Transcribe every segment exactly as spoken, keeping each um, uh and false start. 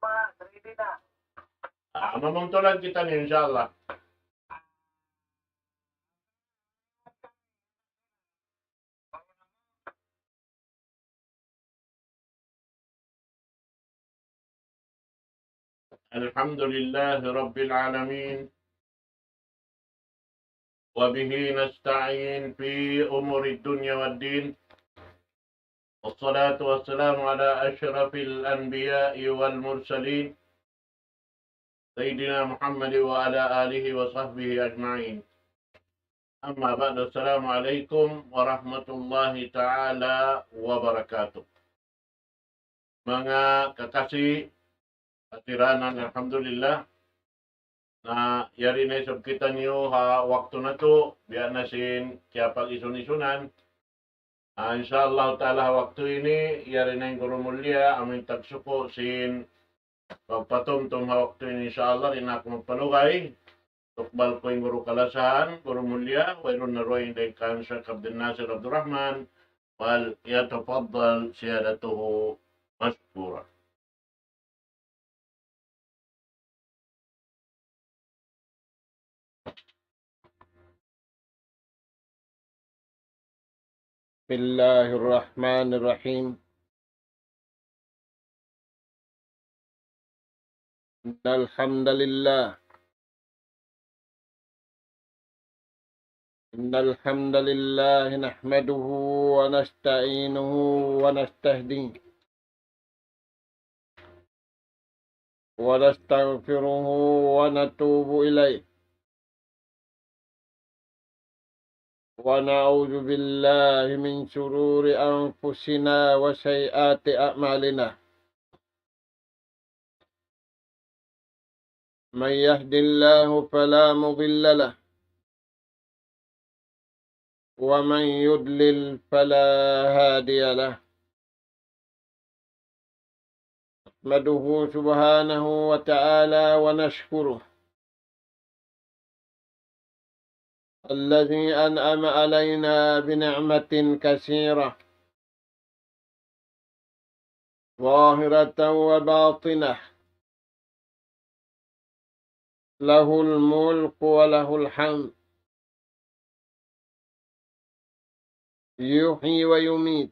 Ah, mamuntulan kita ini, insya Allah. الحمد لله رب العالمين، وبه نستعين في أمور الدنيا والدين، والصلاة والسلام على أشرف الأنبياء والمرسلين، سيدنا محمد وعلى آله وصحبه أجمعين. أما بعد، السلام عليكم ورحمة الله تعالى وبركاته. Manga kakasi, katiranan, alhamdulillah. Na yari na isab kitaniyu ha waktu natu', biya' na sin kiyapag-isun-isunan. Ah, insya Allah ta'ala, ha waktu ini, yari na in guru mulia, amu in tagsuku' sin pagpatumtum ha waktu ini, insya Allah, di' na aku magpalugay. Tukbal ku in guru kalasahan, guru mulia, wayruun na dugaing dayn kan Sheikh Abdul Nasir Abdul Rahman, فليتفضل سيادته مشكورا. بسم الله الرحمن الرحيم. إن الحمد لله، إن الحمد لله نحمده ونستعينه ونستهديه ونستغفره ونتوب إليه، ونعوذ بالله من شرور أنفسنا وسيئات أعمالنا. من يهد الله فلا مضل له، ومن يضلل فلا هادي له. نحمده سبحانه وتعالى ونشكره الذي أنعم علينا بنعمة كثيرة ظاهرة وباطنة، له الملك وله الحمد، يحيي ويميت،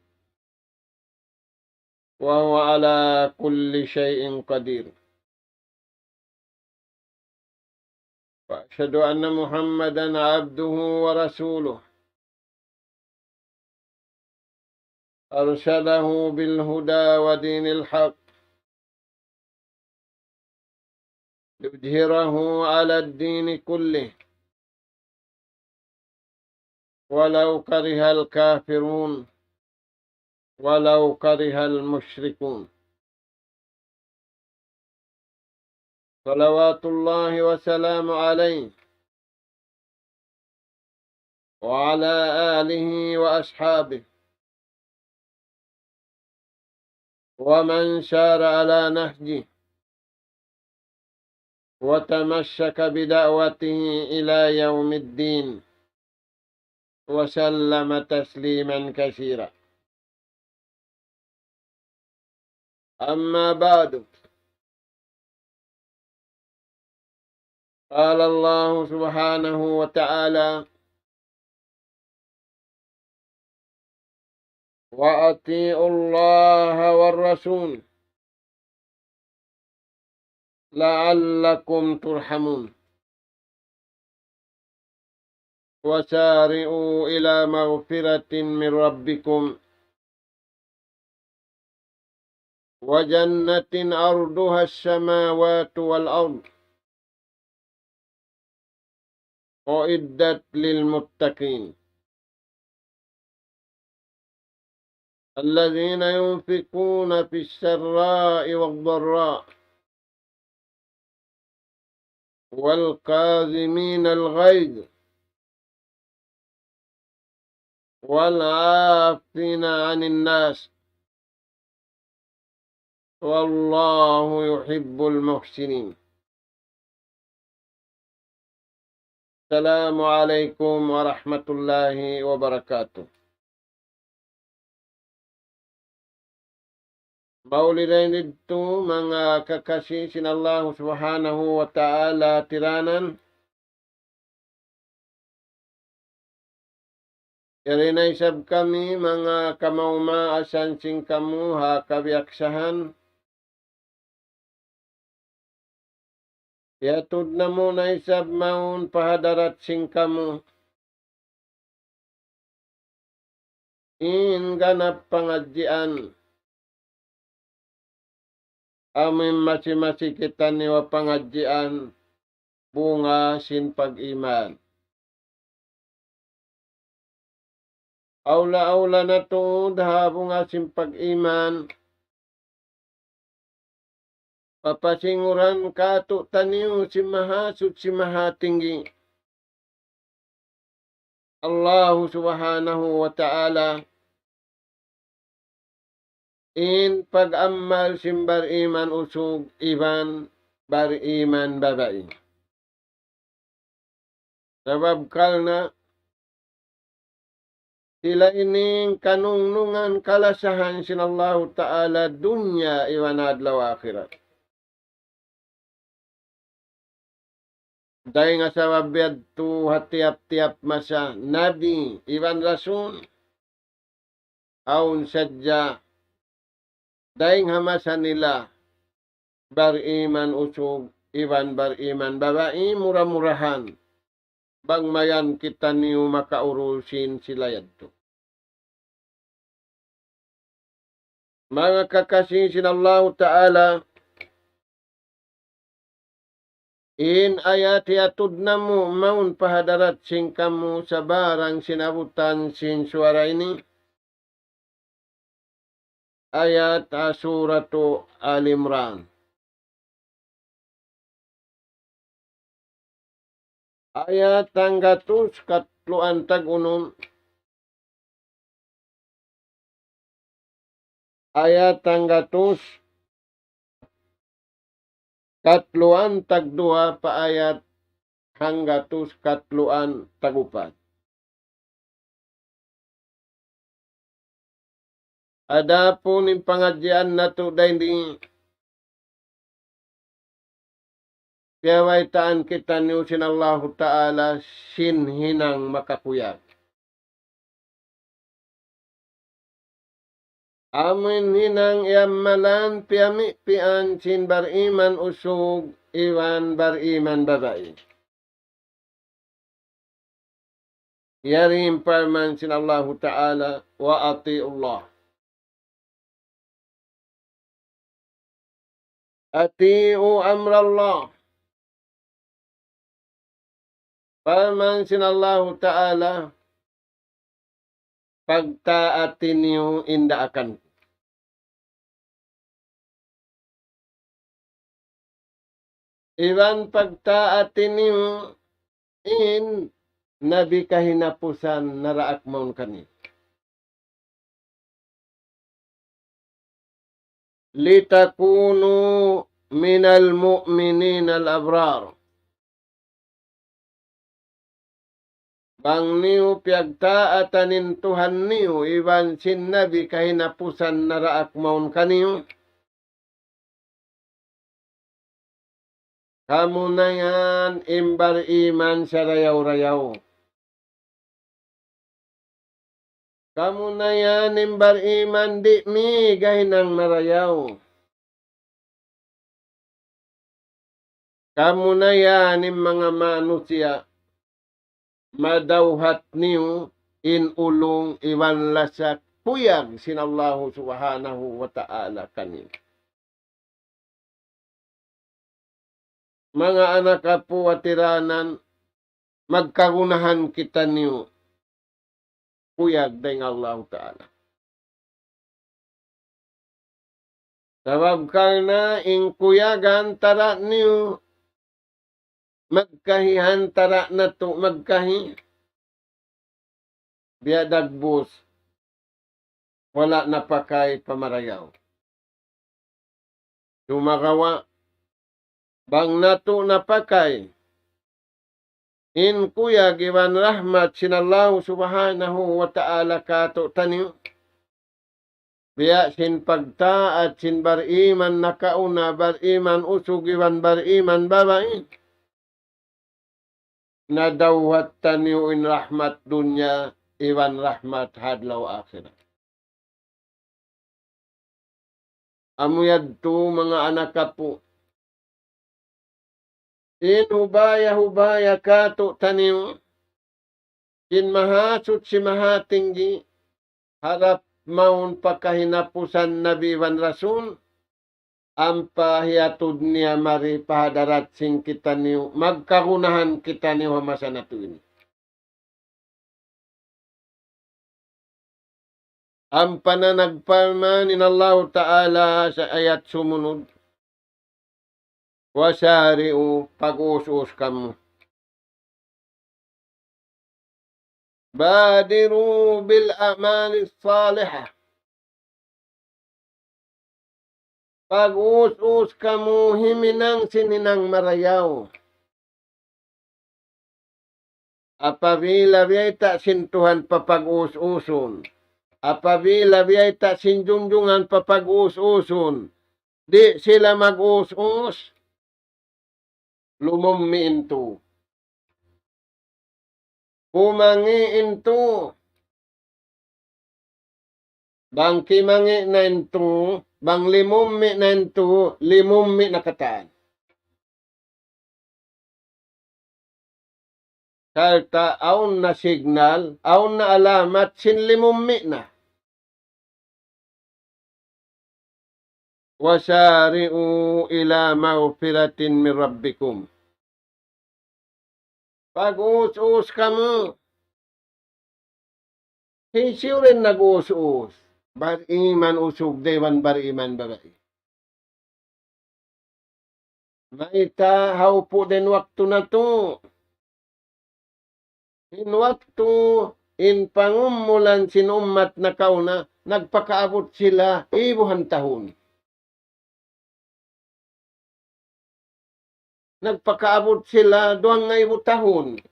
وهو على كل شيء قدير. وأشهد أن محمدا عبده ورسوله، أرسله بالهدى ودين الحق ليظهره على الدين كله ولو كره الكافرون، ولو كره المشركون. صلوات الله وسلامه عليه وعلى آله وأصحابه ومن سار على نهجه وتمسك بدعوته إلى يوم الدين، وسلم تسليما كثيرا. أما بعد، قال الله سبحانه وتعالى: وأطيعوا الله والرسول لعلكم ترحمون. وسارعوا إلى مغفرة من ربكم وجنة عرضها السماوات والأرض أعدت للمتقين الذين ينفقون في السراء والضراء والكاظمين الغيظ والعافين عن الناس والله يحب المحسنين. السلام عليكم ورحمة الله وبركاته. Mauli dayn didtu manga kakasi sin Allahu Subhanahu wa Ta'ala tiranan. Yari na isab kami manga kamaumaasan sin kamu ha kabiyaksahan. Iyatud namu' na isab mawn pa hadarat sin kamu in ganap pangadjian. Amu in masi-masi kitaniyu ha pangadjian bunga sin pag-iman. Awla-awla na tuud ha bunga sin pag-iman, papasinguran kātu'niyu sin Mahasuchi Mahatinggi, Allahu Subhanahu wa Ta'ala, in pag-amal sin bariman usug iban bariman babai. Sabab karna' sila ini in kanungnungan kalasahan sin Allahu Ta'ala dunya iban adlaw akhirat. Dayn ha sabab yadtu ha tiyap-tiyap masa, nabi iban rasul, awn sadja dayn ha masa nila bariman usug iban bariman babai, mura-murahan bang mayan kitaniyu makaurul sin sila yadtu. Manga kakasi sin Allahu Ta'ala, in ayat iyatud namu' mawn pa hadarat sin kamu sabarang sinabutan sin suwara ini, ayat ha Suratu Ali Imran. Ayat hanggatus katluan tag unum. Ayat hanggatus katluan tag duwa pa ayat hanggatus katluan tag upat. Adapun in pangadjian natu' dayn di, piyabaytaan kitaniyu sin Allahu Ta'ala sin hinang makakuyag. Amu in hinang iyamalan piyami'-pian sin bariman usug iban bariman babai. Yari in parman sin Allahu Ta'ala, وأطيعوا الله. أطيعوا أمر الله. Parman sin Allahu Ta'ala, pagtaati niyu in daakan ku. Iban pagtaati niyu in nabi kahinapusan naraak mawn kaniyu. لتكونوا من المؤمنين الأبرار. Bang niyu piyagtaatan in Tuhan niyu iban sin nabi kahinapusan naraak mawn kaniyu, kamu na yan in bariman sarayaw-rayaw. Kamu na yan in bariman di' mi gahinang marayaw. Kamu na yan in manga manusiya', madawhat niyu in ulung iban lasa kuyag sin Allahu Subhanahu wa Ta'ala kaniyu. Manga anak apu' ha tiranan, magkagunahan kitaniyu kuyag dayn ha Allahu Ta'ala. Sabab karna' in kuyag ha antara' niyu magkahi, ha antara' natu' magkahi, biya' dagbus, wala' napakay pa marayaw. Sumagawa', bang natu' napakay in kuyag iban rahmat sin Allahu Subhanahu wa Ta'ala kātu'niyu, Biya' sin pagtaat sin bariman nakauna, bariman usug iban bariman babai. Nadawhat taniyu in rahmat dunya iban rahmat ha adlaw akhirat. Amu yadtu manga anak apu'. In hubaya-hubaya kātu'niyu, in Mahasuchi Mahatinggi, harap mawn pa kahinapusan Nabi iban Rasul, ampa hiyatud niya mari pa hadarat sin kitaniyu, magkagunahan kitaniyu ha masa natu' ini. Ampa na nagparman in Allahu Ta'ala ha ayat sumunud, وسارعوا, pag-us-us kamu. بادروا بالأعمال الصالحة. Pag-us-us kamu himinang sin hinang marayaw. Apabila biyayta' sin Tuhan papag-us-usun, apabila biyayta' sin junjungan papag-us-usun, di' sila mag-us-us, lumummi' in tū. Kumangi' in tū. Bang kimangi' na in tū, bang limummi' na in tū, limummi' na katān. Sarta' awn na signal, awn na alamat sin limummi' na. وسارعوا إلى مغفرة من ربكم. Pag-us-us kamu. Hisiyu in nag-us-us? Bariman usug iban bariman babai. Mayta' ha upu' dayn waktu natu'? In waktu in pangumulan sin ummat nakauna, nagpakaabut sila ibuhan tahun. Nagpakaabut sila duwangngaibu tahun.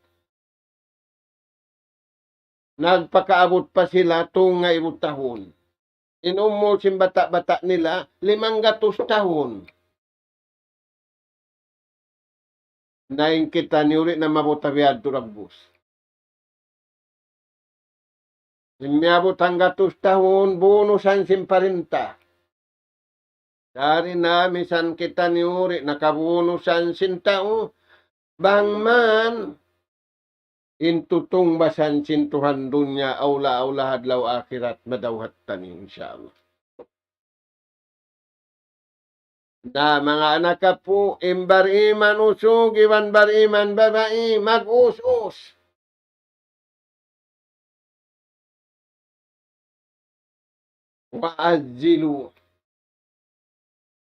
Nagpakaabut pa sila tungngaibu tahun. In umul sin bata'-bata' nila, limanggatus tahun. Na in kitaniyu di' na maabut ha biyadtu dagbus. In miyabut hanggatus tahun, bunusan sin parinta. Dari na misan kitaniyu di' na kabunusan sin tau, bang man in tutungbasan sin Tuhan dunya awla-awla adlaw akhirat madawhat taniyu, insya Allah. Na, manga anak apu', in bariman usug iban bariman babai, mag-us-us. وعجلوا.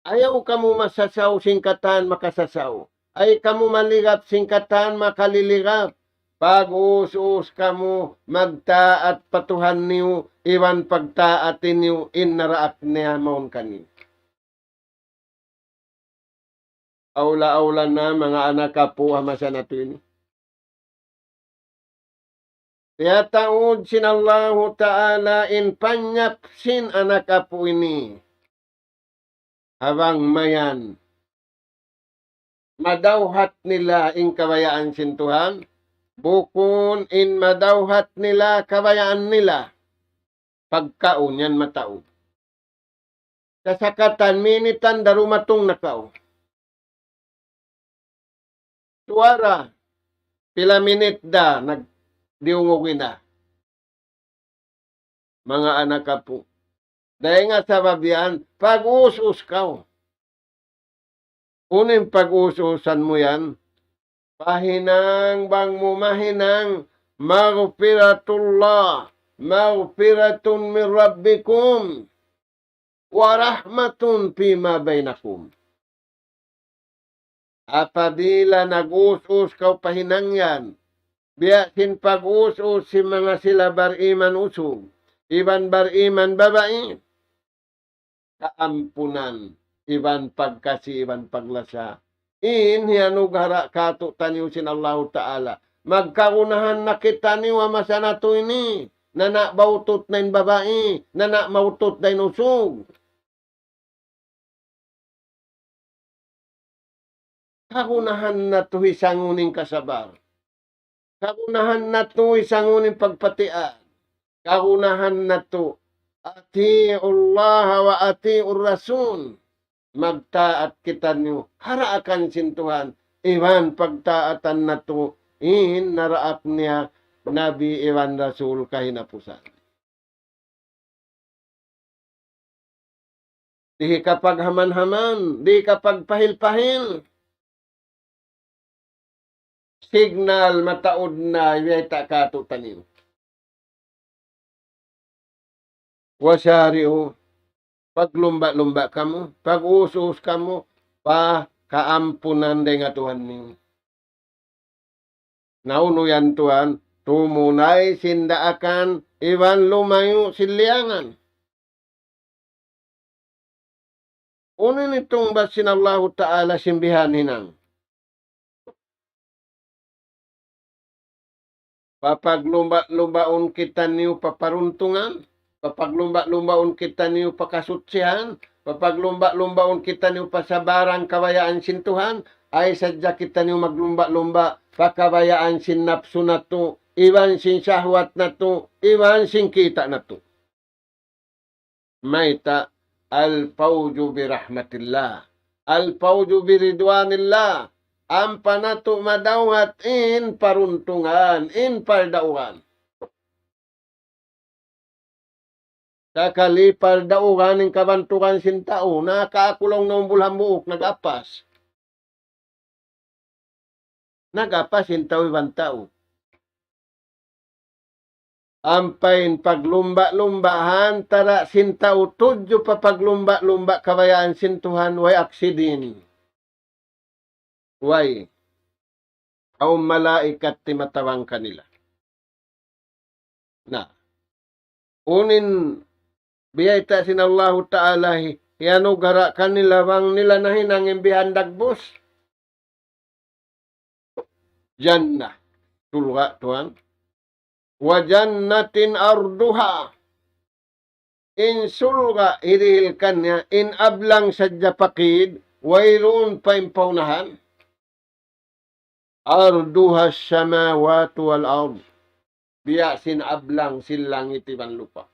Ayaw kamu masasaw sin katan makasasaw. Ayaw kamu maligap sin katan makaliligap. Pag-us-us kamu magtaat pa Tuhan niyu, iban pagtaati niyu in naraak niya mawn kaniyu. Awla-awla na manga anak apu' ha masa natu' ini. Piyataud sin Allahu Ta'ala in panyap sin anak apu' ini. Ha bang mayan madawhat nila in kabayaan sin Tuhan, bukun in madawhat nila kabayaan nila. Pagkaun yan mataud. Sasakatan, minitan da dumatung na kaw. Suwara, pila minit da, nag-, diyungug na. Manga anak apu'. Dayn ha sabab yan, pag-us-us kaw. Unu in pag-us-usan mu yan? Pahinang bang mu mahinang, مغفرة الله، مغفرة من ربكم، ورحمة فيما بينكم. Apabila nag-us-us kaw pahinang yan, biya' sin pag-us-us sin manga sila bariman usug, iban bariman babai, kaampunan, iban pagkasi, iban paglasa. In hiyanughara' kātu'niyu sin Allahu Ta'ala. Magkagunahan na kitaniyu ha masa natu' ini. nana' bautut na in babai, nana' bautut na in usug. Kagunahan natu' hisangun in kasabar. Kagunahan natu' hisangun in pagpatiad. Kagunahan natu', أطيعوا الله وأطيعوا الرسول. Magtaat kitaniyu ha daakan sin Tuhan, iban pagtaatan natu' in naraak niya Nabi iban Rasul kahinapusan. Di' kapaghaman-haman, di' kapagpahil-pahil. Signal mataud na biyayta' kātu'niyu. وسارعوا, paglumba'-lumba' kamu, pag-us-us kamu pa kaampunan dayn ha Tuhan niyu. Na unu yan tuwan, tumunay sin daakan, iban lumayu' sin liyangan. Unu in tungbas sin Allahu Ta'ala sin bihan hinang? Papaglumba'-lumbaun kitaniyu pa paruntungan, papaglumba'-lumbaun kitaniyu pa kasutsihan, papaglumba'-lumbaun kitaniyu pa sabarang kabayaan sin Tuhan, ayaw sadja kitaniyu maglumba'-lumba' pa kabayaan sin napsu natu', iban sin sahwat natu', iban sin kita' natu'. Mayta'? الفوز برحمة الله. الفوز برضوان الله. Ampa natu' madawhat in paruntungan, in pardaugan. Sakali pardaugan in kabantugan sin tau, nakaakulung na umbul hambuuk, nag-apas. Nag-apas in tau iban tau. Ampa in paglumba'-lumba' ha antara' sin tau tudju pa paglumba'-lumba' kabayaan sin Tuhan, way aksidin. Way. Awn malaikat timatabang kanila. Na, unu in biyayta' sin Allahu Ta'ala hi-, hiyanugara' kanila bang nila nahinang in bihan dagbus? Jannah, surga' tuwan. وجنة عرضها. In surga' hirihil kaniya, in ablang sadja pakid, wayruun pa in paunahan. عرضها السماوات والأرض. Biya' sin ablang sin langit iban lupa'.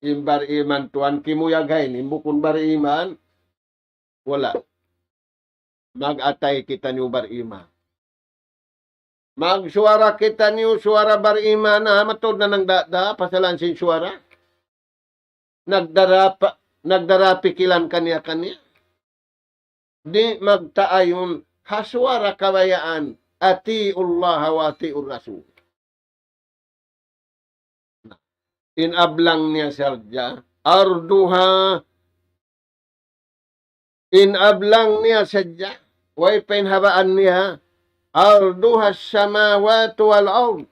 In bariman tuwan, kimuyag ha ini, in bukun bariman, wala'. Mag-atay kitaniyu bariman. Magsuwara kitaniyu suwara bariman, ha, mataud na nang da-, da-, pasalan sin suwara. Nagdara pa, nagdara pikilan kaniya-kaniya. Di' magtaayun ha suwara kabayaan, أطيعوا الله وأطيعوا الرسول. In ablang niya sadja, عرضها, in ablang niya sadja, way pa in habaan niya, عرضها السماوات والأرض.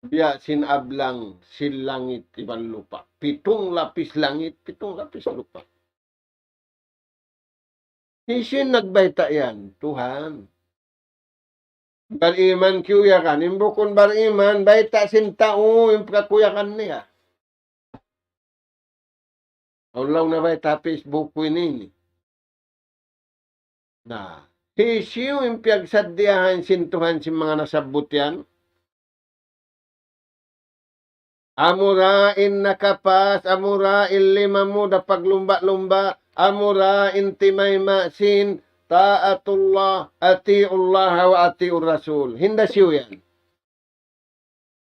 Biya' sin ablang sin langit iban lupa'. Pitung lapis langit, pitung lapis lupa'. Hisiyu in nagbayta' yan? Tuhan. Bariman kiyuyagan. In bukun bariman, bayta' sin tau in kakuyagan niya. Awn laung nabayta' ha Facebook ku ini. Na, hisiyu in piyagsaddiyahan sin Tuhan sin manga nasabbut yan? Amura in nakapas, amura in limamud ha paglumba'-lumba', amura in timayma' sin طاعة الله، أطيعوا الله وأطيعوا الرسول. Hinda siyu yan.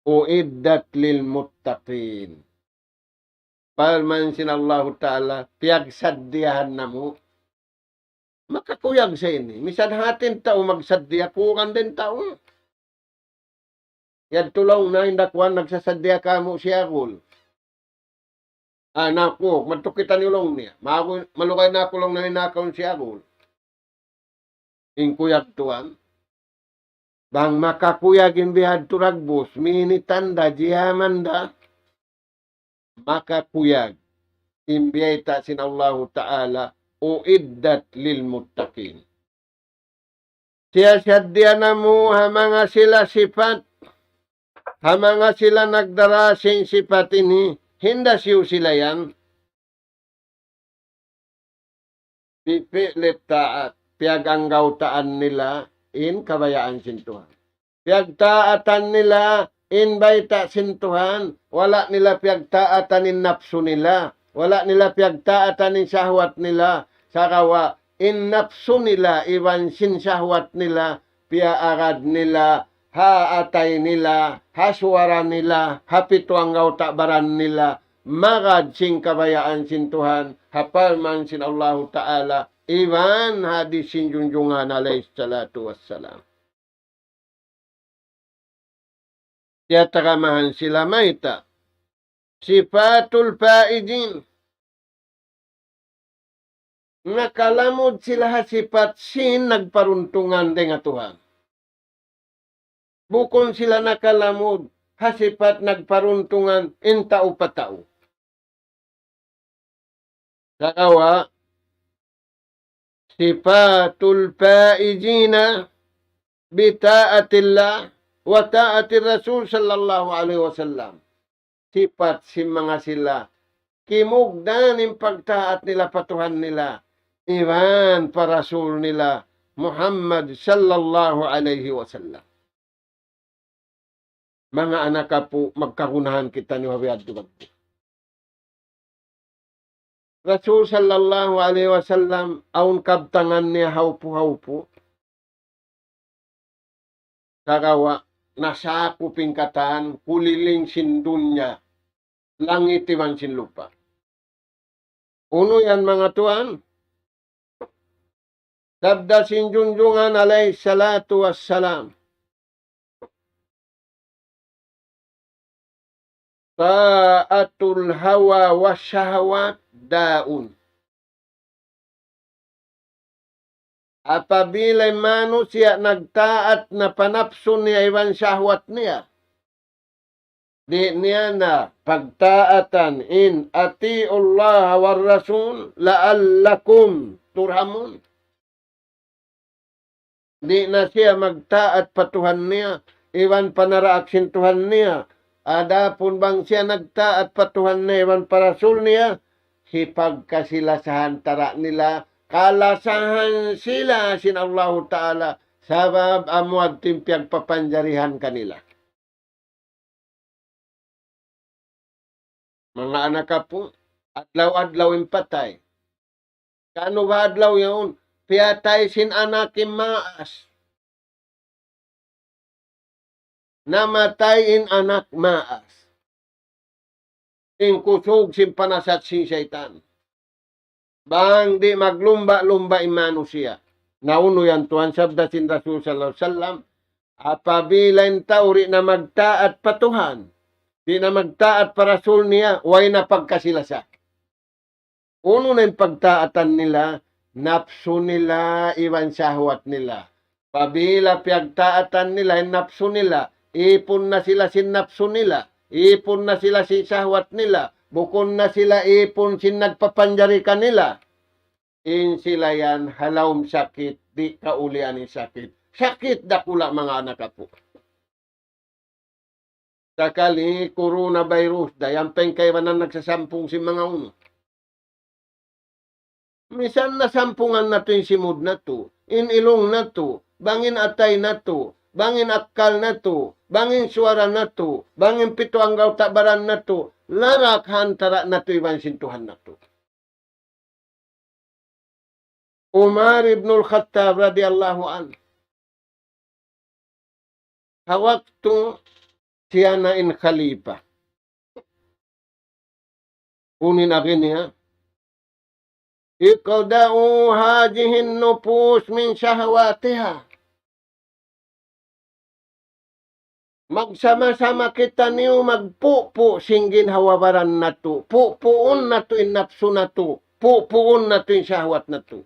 أعدت للمتقين. Parman sin Allahu Ta'ala, piyagsaddiyahan namu'. Makakuyag sa ini. Misan hati in tau magsaddiya, kulang da in tau. Yadtu laung niya, in da kuwan nagsasaddiya kāmu' siyagul. Ah, naku, madtu kitaniyu laung niya. Maku-, malugay na aku laung niya in nakaun siyagul. In kuyag tuwan. Bang makakuyag in bihadtu dagbus, mini tanda, jiyaman da. Makakuyag in biyayta' sin Allahu Ta'ala, أعدت للمتقين. Siyasaddiya namu' ha manga sila sipat. Ha manga sila nagdara sin sipat ini, hinda siyu sila yan. Pipilit taat, piyaganggawtaan nila in kabayaan sin Tuhan. Piyagtaatan nila in bayta' sin Tuhan, wala' nila piyagtaatan in napsu nila, wala' nila piyagtaatan in shahwat nila, sagawa' in napsu nila iban sin shahwat nila, piyaagad nila ha atay nila, ha suwara nila, ha pitu anggawta' baran nila, magad sin kabayaan sin Tuhan, ha parman sin Allahu Ta'ala, iban hadis sin Junjungan alayhi salatu wassalam. Tiyatagamahan sila mayta'. Sifatul faizin. Nakalamud sila ha sipat sin nagparuntungan dayn ha Tuhan. Bukun sila nakalamud ha sipat nagparuntungan in tau pa tau. Sagawa', sifatul faizina bi ta'atillah wa ta'atir Rasul sallallahu alayhi wasallam. Sipat sin manga sila kimugdan in pagtaat nila pa Tuhan nila, iban pa Rasul nila Muhammad sallallahu alayhi wasallam. Manga anak apu', magkagunahan kitaniyu ha biya' yadtu bagtu. Rasul sallallahu alayhi wasallam, awn kabtangan niya hawpu-hawpu. Sagawa' nasakup in katan kuliling sin dunya, langit iban sin lupa'. Unu yan, manga tuwan? Sabda sin Junjungan alayhi salatu wassalam, "Ta'atul hawa wa shahawat da'un." Apabila in manusiya' nagtaat na pa napsu niya iban shahwat niya, di' niya na pagtaatan in "Ati'ullaha war Rasul la'allakum turhamun." Di' na siya magtaat pa Tuhan niya, iban pa naraak sin Tuhan niya. Adapun bang siya nagtaat pa Tuhan niya, iban pa Rasul niya, hipagkasi-lasa ha antara' nila, kalasahan sila sin Allahu Ta'ala, sabab amu yadtu in piyagpapanjarihan kanila. Manga anak apu', adlaw-adlaw in patay. Kanu ba adlaw yaun? Piyatay sin anak in maas. Namatay in anak maas. In kusug sin panasat sin saytan. Bang di' maglumba-lumba in manusiya'. Na unu yan tuwan, sabda sin Rasul sallallahu alayhi wasallam, apabila in tau di' na magtaat pa Tuhan, di' na magtaat pa Rasul niya, way na pagkasi-lasa. Unu na in pagtaatan nila? Napsu nila iban shahwat nila. Pabila piyagtaatan nila in napsu nila, ipun na sila sin napsu nila, ipun na sila sin shahwat nila, bukun na sila ipun sin nagpapanjari kanila. In sila yan ha lawm sakit, di' kaulian in sakit. Sakit dakula', manga anak apu'. Sakali coronavirus da, yan pa in kaibanan nagsasampung sin manga unu. Misan na sampungan natu' in simud natu', in ilung natu', bang in atay natu', bang in akkal natu', bang in suwara natu', bang in pitu anggawta' baran natu', larak ha antara' natu' iban sin Tuhan natu'. Umar ibnul Khattab radiyallahu anhu. Ha waktu siya na in khalifa. Unu in agi niya? اقضوا هذه النفوس من شهواتها. Magsama-sama kitaniyu magpupu' sin ginhawa-baran natu'. Pupuun natu' in napsu natu'. Pupuun natu' in shahwat natu'.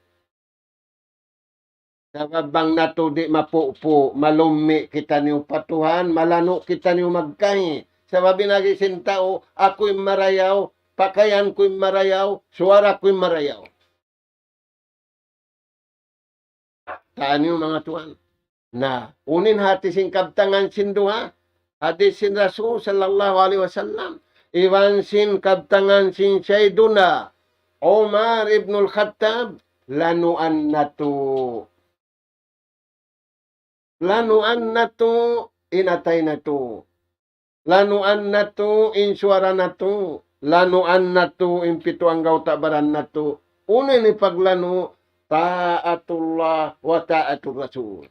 Sabab bang natu' di' mapupu', malummi' kitaniyu pa Tuhan, malanu' kitaniyu magkahi. Sabab in agi sin tau, aku in marayaw, pakayan ku in marayaw, suwara ku in marayaw. Taniyu, manga tuwan. Na, unu in hati sin kabtangan sin duwa, Hadis sin Rasul sallallahu alayhi wasallam, iban sin kabtangan sin Sayyiduna Umar ibnul Khattab, lanuan natu'. Lanuan natu' in atay natu'. Lanuan natu' in suwara natu'. Lanuan natu' in pitu anggawta' baran natu'. Unu in paglanu', ta'atullah wa ta'atur Rasul.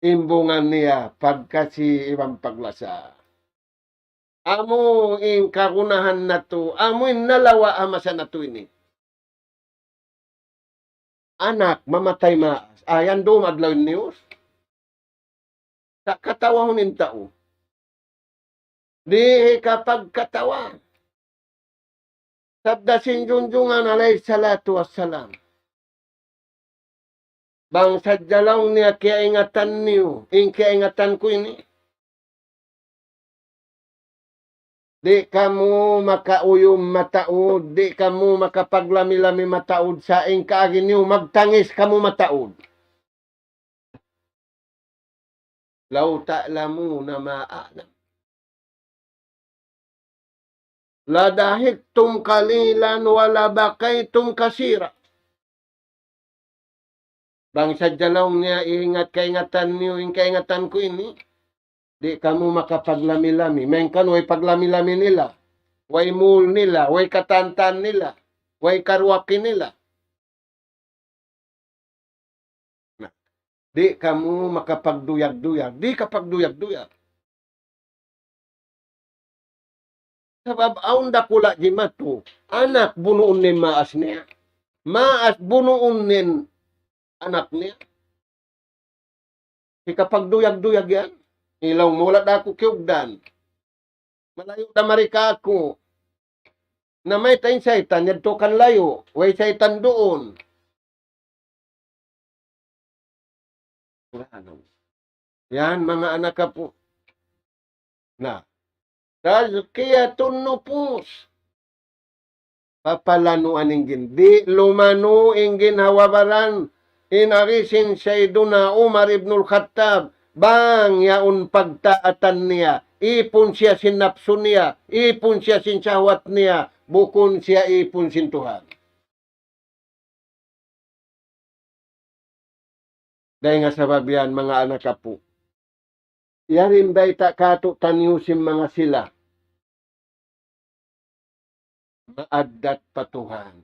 Imbungan niya pagkasi iban paglasa. Amu in kagunahan natu', amu in nalawa' ha masa natu' ini. Anak mamatay maas. Ayan dum adlaw in news. Sa' katawahun in tau. Di' hikapagkatawa. Sabda sin Junjungan alayhi salatu wassalam. Bang sadja laung niya kiyaingatan niyu, in kiyaingatan ku ini. Di' kamu makauyum mataud, di' kamu makapaglami-lami mataud sa' in kaagi niyu magtangis kamu mataud. لو تعلمون ما أعلم لضحكتم قليلا ولبكيتم كثيرا. Bang sadja laung niya ingat kaingatan niyu, in kaingatan ku ini, di' kamu makapaglami-lami. Main kan way paglami-lami nila, way mul nila, way katantan nila, way karuwaki nila. Na, di' kamu makapagduyag-duyag, di' kapagduyag-duyag. Sabab awn dakula' jimatu, anak bunuun niya in maas niya. Maas bunuun niya in anak niya. Hikapagduyag-duyag yan. Ilaw mula da aku kiyugdan. Malayu' da mari kāku'. Na mayta' in saytan, yadtu kan layu'. Way saytan duun. Yan, manga anak apu'. Na, tazkiyatun nufus. Papalanuan in gin. Di' lumanu in gin ha baran. In agi sin Sayyiduna Umar ibnul Khattab. Bang yaun pagtaatan niya. Ipun siya sin napsu niya. Ipun siya sin sahwat niya. Bukun siya ipun sin Tuhan. Dayn ha sabab yan, manga anak apu'. Yari in bayta' kātu'niyu sin manga sila. Maaddat pa Tuhan.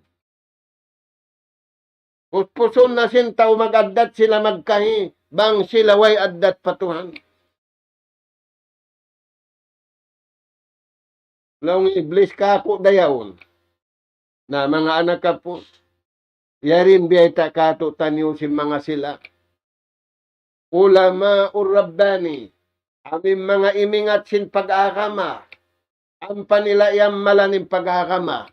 Puspusun na sin tau mag-addat sila magkahi, bang sila way addat pa Tuhan. Laung Iblis kāku' da yaun. Na, manga anak apu', yari in biyayta' kātu'niyu sin manga sila. Ulama'ur Rabbani, amu in manga imingat sin pag-agama, ampa nila iyammalan in pag-agama.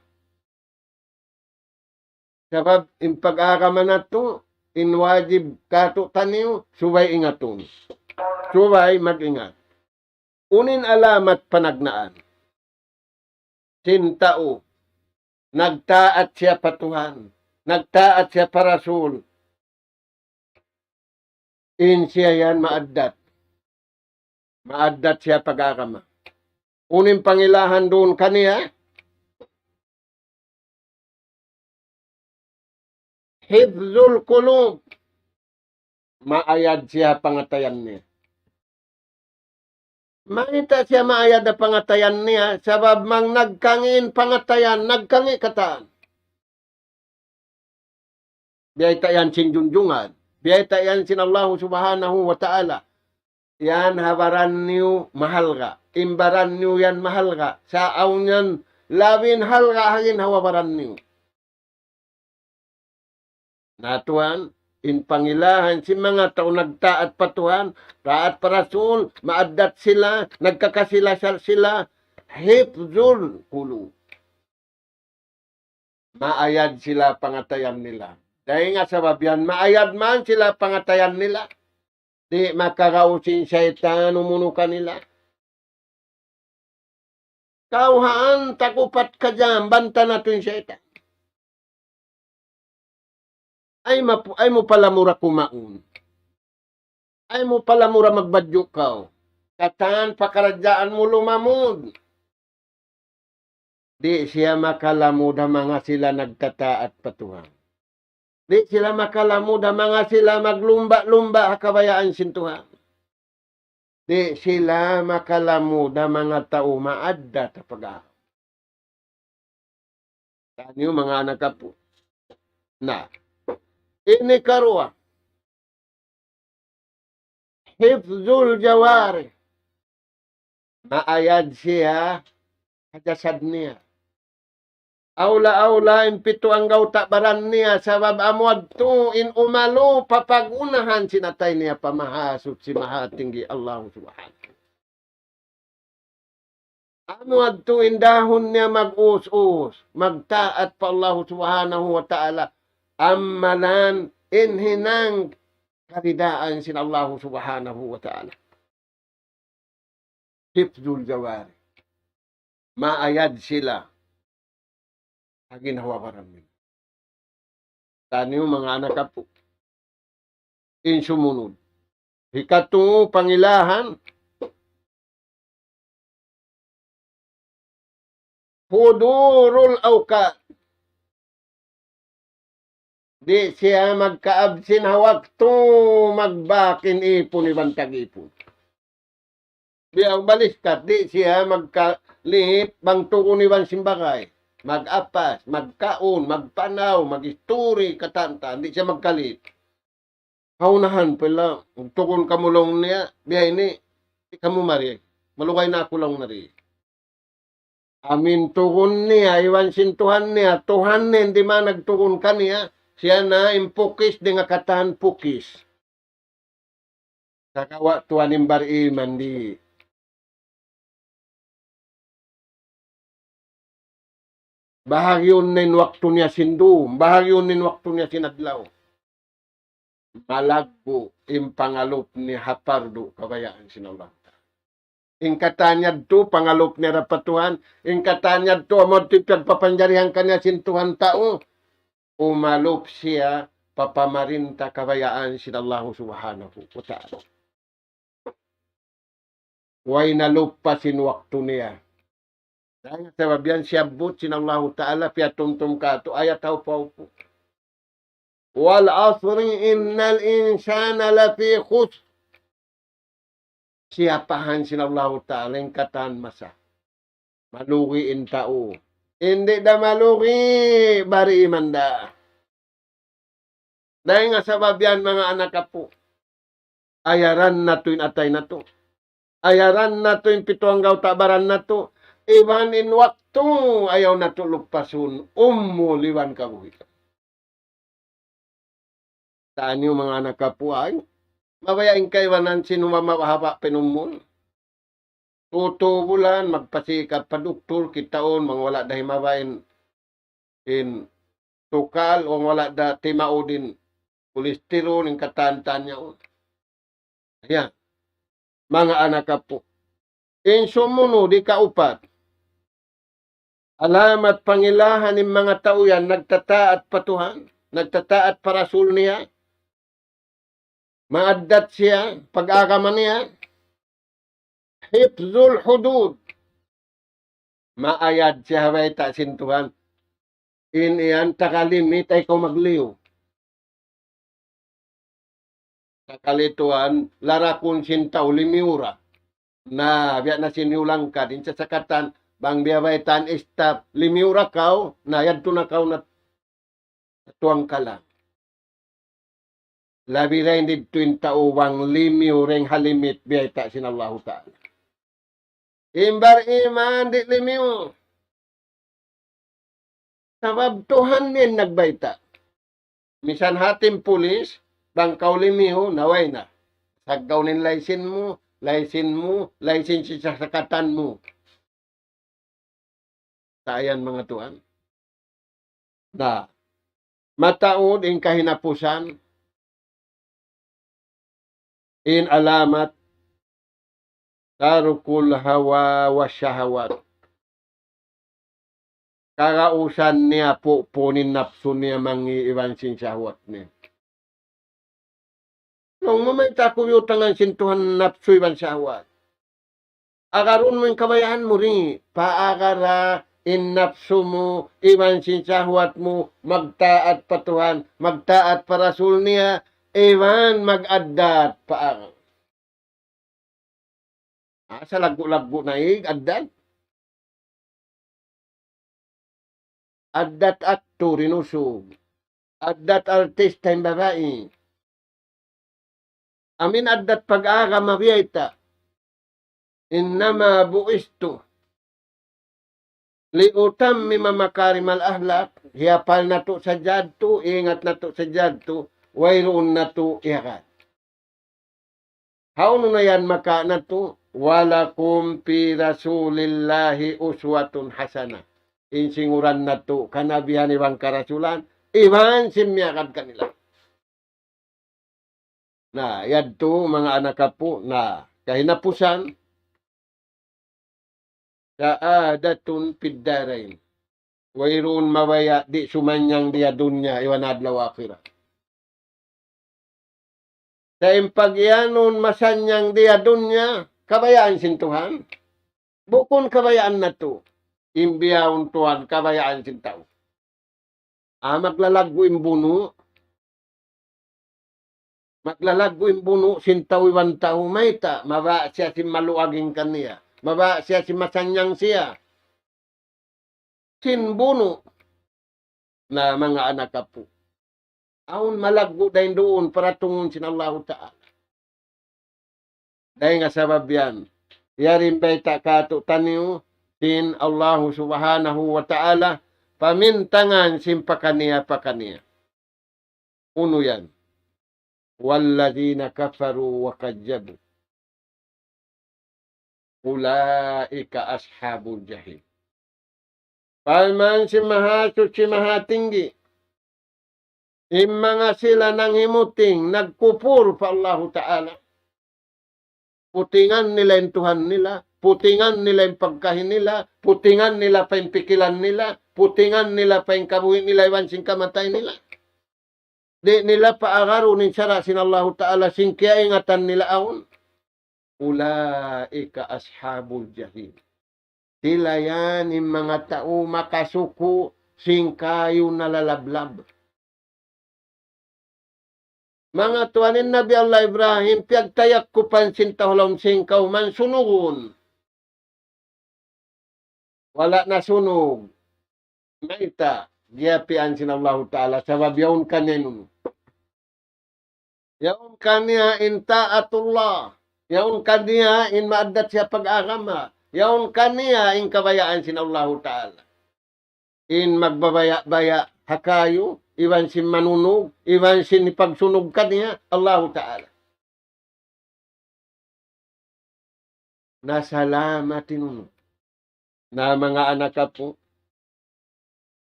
Sabab in pag-agama natu', in wajib kātu'niyu, subay ingatun. Subay mag-ingat. Unu in alamat panagnaan sin tau nagtaat siya pa Tuhan, nagtaat siya pa Rasul, in siya yan maaddat. Maaddat siya pag-agama. Unu in pangilahan duun kaniya? Hifzul qulub. Maayad siya pangatayan niya. Mayta' siya maayad ha pangatayan niya, sabab bang nagkangi' in pangatayan, nagkangi' katan. Biyayta' yan sin Junjungan. Biyayta' yan sin Allahu Subhanahu wa Ta'ala. Yan ha baran niyu mahalga'. In baran niyu yan mahalga'. Sa' awn yan labi in halga' ha gin ha baran niyu. Na tuwan, in pangilahan sin manga tau nagtaat pa Tuhan, taat pa Rasul, maaddat sila, nagkakasila sila, hifzul qulub. Maayad sila pangatayan nila. Dayn ha sabab yan, maayad man sila pangatayan nila. Di' makaraw sin saytan umunu kanila. Kawhaan tagupat ka dyan, banta natu' in saytan. Ay mapu-, ay mu pala mura kumaun. Ayaw mu palamura magbadju' kaw. Katan pakaradjaan mu lumamud. Di' siya makalamud ha manga sila nagtataat pa Tuhan. Di' sila makalamud ha manga sila maglumba'-lumba' ha kabayaan sin Tuhan. Di' sila makalamud ha manga tau maaddat ha pag-agama. Taniyu manga anak apu. Na, ini karuwa. Hifzul jawari. Maayad siya ha jasad niya. Awla-awla in pitu anggawta' baran niya, sabab amu yadtu in umalu pa pag-unahan sin atay niya pa Mahasuchi Mahatinggi Allah Subhanahu. Amu yadtu in dahun niya mag-us-us, magtaat pa Allah Subhanahu wa Ta'ala, amalan in hinang karidaan sin Allah Subhanahu wa Ta'ala. Hifzul jawari. Maayad sila ha ginhawa-baran nila. Taniyu manga anak apu. In sumunud. Hikatu pangilahan. Hudurul awqat. Di' siya magka-absent ha waktu magbak in ipun iban tag-ipun. Biya' baliskat, di' siya magka-leave bang tuun iban sin bagay. Mag-apas, magkaun, magpanaw, mag-isturi, katantan, di' siya magka-leave. Ha unahan, pila, tugun kamu laung niya, biya' ini, di' kamu mari. Malugay na aku laung niya di. Amu in tugun niya, iban sin Tuhan niya, Tuhan niya, di' man nagtugun kaniya, siya na in pukis, di' nga katan pukis. Sagawa' tuwan in bariman di'. Bahagiun na in waktu niya sin dum, bahagiun na in waktu niya sin adlaw. Malaggu' in pangalup niya ha pardu kabayaan sin Allah. In katan yadtu pangalup niya da pa Tuhan, in katan yadtu amu yadtu in piyagpapanjarihan kaniya sin Tuhan tau, umalup siya pa pamarinta kabayaan sin Allah Subhanahu wa Ta'ala. Way nalup pa sin waktu niya. Dayn ha sabab yan siyabbut sin Allahu Ta'ala, piyatumtum katu' ayat hawpu-hawpu. وَالْعَصْرِ إِنَّ الْإِنسَانَ لَفِي خُسْرٍ. Siyapahan sin Allahu Ta'ala in katan masa. Malugi in tau. Di' da malugi, bariman da. Dayn ha sabab yan, manga anak apu'. Ayaran natu' in atay natu'. Ayaran natu' in pitu anggawta' baran natu'. Iban in waktu ayaw natu' lupasun, umul iban kabuhi'. Taniyu manga anak apu' ay. Mabaya' in kaibanan sin humaba-haba' pa in umul. Tū-tū bulan, magpasikap pa duktur, kitaun, bang wala' da himaba in, in tukal, bang wala' da timaud in kolesterol, in katan-katan yaun. Yan. Manga anak apu'. In sumunud, ikaupat. Alamat pangilahan in manga tau yan, nagtataat pa Tuhan, nagtataat pa Rasul niya, maaddat siya, pag-agama niya, حفظ الحدود. Maayad siya ha bayta' sin Tuhan. In yan, taga limit, ayaw kaw magliyu. Sakali tuwan, larakun sin tau limiyu ra. Na, biya' na sin hiyulangkad, in sasakatan, bang biya' baytaan stop, limiyu ra kaw, na yadtu na kaw na tuwangkala. Labi dayn didtu in tau bang limiyu dayn ha limit biyayta' sin Allahu Ta'ala. In bariman di' limiyu. Sabab Tuhan in nagbayta'. Misan hati in pulis, bang kaw limiyu, na way na. Saggaw in license mu, license mu, license sin sasakatan mu. Sa' yan manga tuwan. Na, mataud in kahinapusan, in alamat, ترك الهوى والشهوات. Kagausan niya pupunin napsu niya mangi' iban sin shahwat niya. Laung mu, mayta' aku biyutangan sin Tuhan napsu iban sahwat? Agarun mu in kabayaan mu ri, paagara in napsu mu iban sin sahwat mu, magtaat pa Tuhan, magtaat pa Rasul niya, iban mag-addat pa agang. Asa laggu'-laggu' na ig addat. Addat aktur in usug. Addat artista in babai. Amu in addat pag-agama biyayta'. إنما بعثت لأتمم مكارم الأخلاق. Hiyapal natu' sadja yadtu, ingat natu' sadja yadtu, wayruun natu' iyagad. Hawnu na yan makawa' natu'? ولكم في رسول الله أسوة حسنة. In singuran natu' kanabihan iban karasulan, iban sin miyagad kanila. Na, yadtu manga anak apu', na, kahinapusan, سعادة في الدارين. Wayruun mabaya' di' sumannyang di ha dunya iban adlaw akhirat. Sa' in pagiyanun masannyang di ha dunya, kabayaan sin Tuhan. Bukun kabayaan natu'. In biyaun Tuhan, kabayaan sin tau. Ah, maglalaggu' in bunu'. Maglalaggu' in bunu' sin tau iban tau, mayta', mabaya' siya sin maluag in kaniya. Mabaya' siya sin masannyang siya. Sin bunu'. Na, manga anak apu'. Awn malaggu' dayn duun paratungun sin Allahu Ta'ala. Dayn ha sabab yan, yari in bayta' kātu'niyu sin Allahu Subhanahu wa Ta'ala, pamintangan sin pakaniya-pakaniya. Unu yan? والذين كفروا وكذبوا أولئك أصحاب الجحيم. Parman sin Mahasuchi Mahatinggi, in manga sila nanghimuting, nagkupur pa Allahu Ta'ala. Putingan nila in Tuhan nila, putingan nila in pagkahi nila, putingan nila pa in pikilan nila, putingan nila pa in kabuhi' nila iban sin kamatay nila. Di' nila paagarun in sara' sin Allahu Ta'ala sin kiyaingatan nila awn. أولئك أصحاب الجحيم. Sila yan in manga tau makasuku' sin kayu nalalablab. Manga tuwan in Nabi Allah Ibrahim, piyagtayakkupan sin tau ha lawm sin kawman sunugun. Wala' nasunug. Mayta', giyapian sin Allahu Ta'ala, sabab yaun kaniya in unu. Yaun kaniya in taatullah. Yaun kaniya in maaddat siya pag-agama. Yaun kaniya in kabayaan sin Allahu Ta'ala. In magbabaya'-baya' ha kayu, iban sin manunug, iban sin hipagsunug kaniya, Allahu Ta'ala. Na salamat in unu. Na manga anak apu',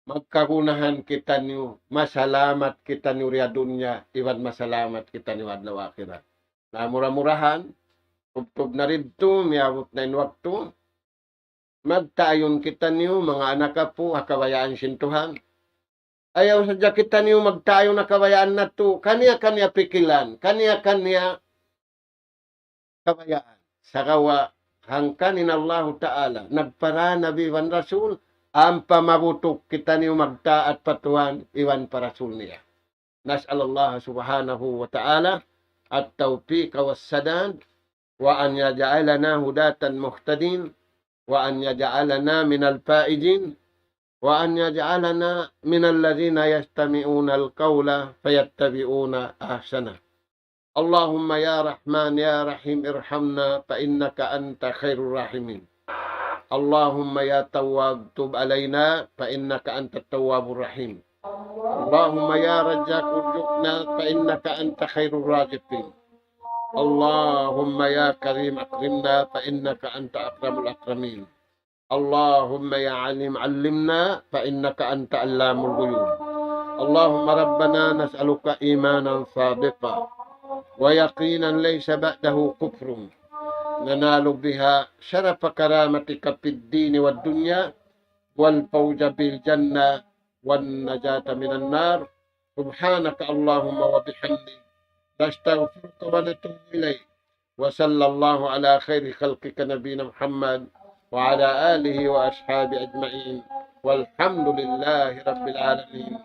magkagunahan kitaniyu, masalamat kitaniyu di ha dunya, iban masalamat kitaniyu adlaw akhirat. Na mura-murahan, tubtub na didtu, miyabut na in waktu, magtaayun kitaniyu, manga anak apu', ha kabayaan sin Tuhan. Ayaw sadja kitaniyu magtaayun ha kabayaan natu', kaniya-kaniya pikilan, kaniya-kaniya kabayaan. Sagawa' hangkan in Allahu Ta'ala nagpara nabi iban rasul, ampa mabutuk kitaniyu magtaat pa Tuhan iban pa rasul niya. نسأل الله سبحانه وتعالى التوفيق والسداد، وأن يجعلنا هداة مهتدين، وأن يجعلنا من الفائزين، وأن يجعلنا من الذين يستمعون القول فيتبعون أحسنه. اللهم يا رحمن يا رحيم ارحمنا فإنك أنت خير الراحمين. اللهم يا تواب تب علينا فإنك أنت التواب الرحيم. اللهم يا رزاق ارزقنا فإنك أنت خير الرازقين. اللهم يا كريم أكرمنا فإنك أنت أكرم الأكرمين. اللهم يا عليم علمنا فإنك أنت علام الغيوب. اللهم ربنا نسألك إيمانا صادقا ويقينا ليس بعده كفر ننال بها شرف كرامتك في الدين والدنيا والفوز بالجنة والنجاة من النار. سبحانك اللهم وبحمدك، نستغفرك ونتوب إليك. وصلى الله على خير خلقك نبينا محمد وعلى آله وأصحابه أجمعين. والحمد لله رب العالمين.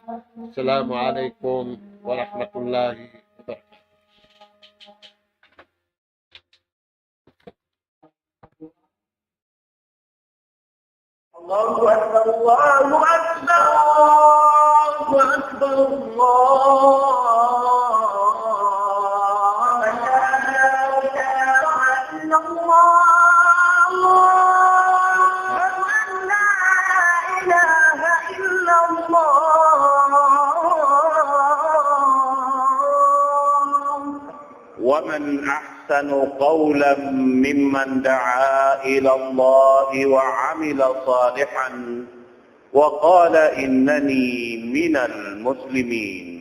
السلام عليكم ورحمة الله وبركاته. الله أكبر، الله أكبر، الله أكبر، الله. لا إله إلا الله. أشهد أن لا إله إلا الله. ومن أحسن قولا ممن دعا إلى الله وعمل صالحا وقال إنني من المسلمين.